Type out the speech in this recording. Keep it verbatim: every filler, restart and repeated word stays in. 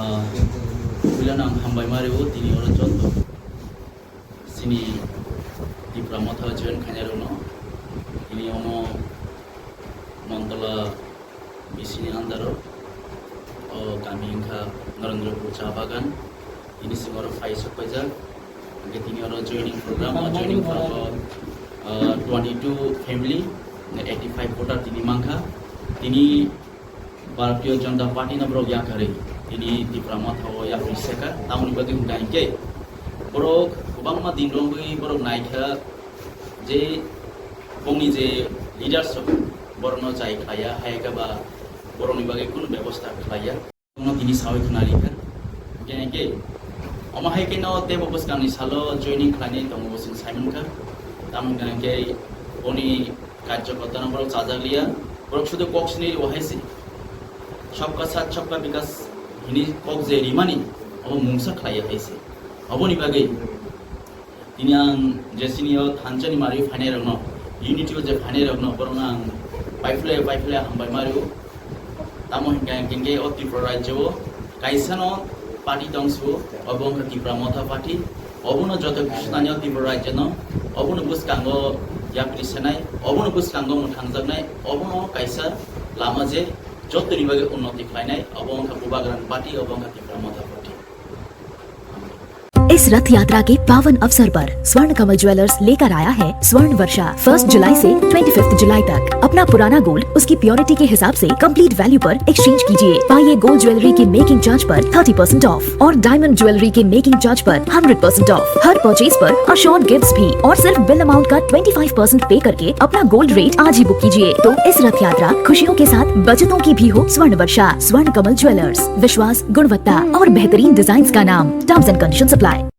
Ah, puilano ang hambai ma rio tini oro joto chini Tipra Motha join khainai rokno. Tini omo Montala bisini andaro o kami wngkha Narendrapur Cha Bagan. Tini sing oro phai sok paijak. Hingke tini oro joining program, o joining program, ah, twenty-two family, eighty-five voter tini mankha. Tini Bharatiya Janata Party no borok yakarwi tini Tipra Motha o yakarwi seka. Tamoni bagwi hwnka hinkhe borok kwbangma din romwi borok naikha je bongni je leaders rok borokno chai khlaiya, hai khe ba borokni bagwi kunu bebosta khlaiya. Omo tini sawi khna rikha. Hinkhe hinkhe omo hai kheno teibo bwskangni salo joining khlainai tongo bo chwng sai mankha. Tamo hwnka hinkhe boni karjokortano borok chajak liya, borok sudu kok sinai rwo hai se. Sabka saath, sabka bikas hini kok je rimani, omo mungsa khlaiya hai se. Oboni bagwi tini ang jesini o thansa ni mari phainai rokno, unity o je phainai rokno, borokno ang paiphle paiphle hambai ma rio. Tamo hinkhe hinkhe o Tripura rajyo o kaisa no party tong su, obo wngkha Tipra Motha Party. Obono joto Khristanio Tripura rajyo no, obono bwskango yapri senai, obono bwskango mwthangjaknai, obono kaisa lama je joto ni bagwi unnoti khlainai, obo wngkha Bubagrani Party, obo wngkha Tipra Motha Party. इस रथ यात्रा के पावन अवसर पर स्वर्ण कमल ज्वेलर्स लेकर आया है स्वर्ण वर्षा। फर्स्ट जुलाई से ट्वेंटी फिफ्थ जुलाई तक अपना पुराना गोल्ड उसकी प्योरिटी के हिसाब से कंप्लीट वैल्यू पर एक्सचेंज कीजिए। पाइए गोल्ड ज्वेलरी के मेकिंग चार्ज पर थर्टी परसेंट ऑफ और डायमंड ज्वेलरी के मेकिंग चार्ज पर हंड्रेड परसेंट ऑफ। हर परचेज पर अश्योर्ड गिफ्ट्स भी और सिर्फ बिल अमाउंट का ट्वेंटी फाइव परसेंट पे करके अपना गोल्ड रेट आज ही बुक कीजिए। तो इस रथ यात्रा खुशियों के साथ बचतों की भी हो। स्वर्ण वर्षा, स्वर्ण कमल ज्वेलर्स, विश्वास, गुणवत्ता और बेहतरीन डिजाइन का नाम। Terms and condition apply.